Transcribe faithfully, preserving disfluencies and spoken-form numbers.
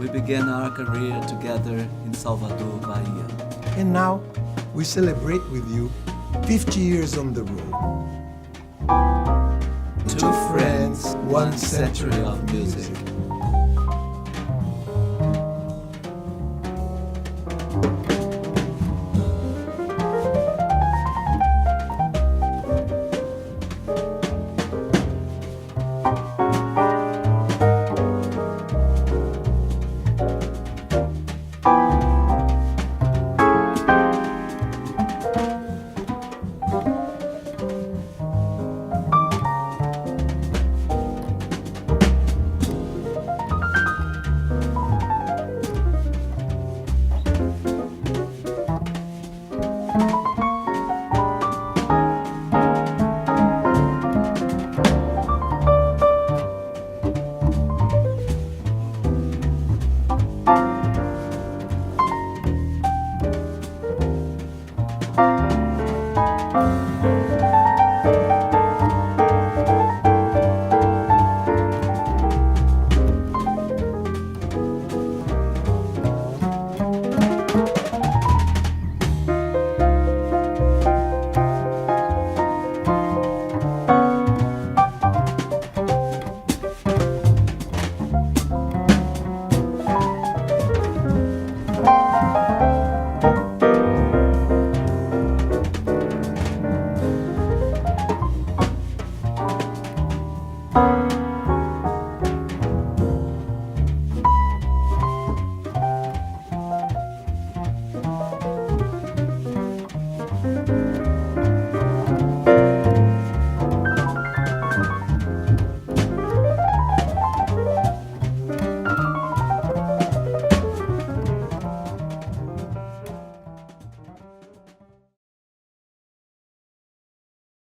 We began our career together in Salvador, Bahia. And now we celebrate with you fifty years on the road. Two friends, one century of music.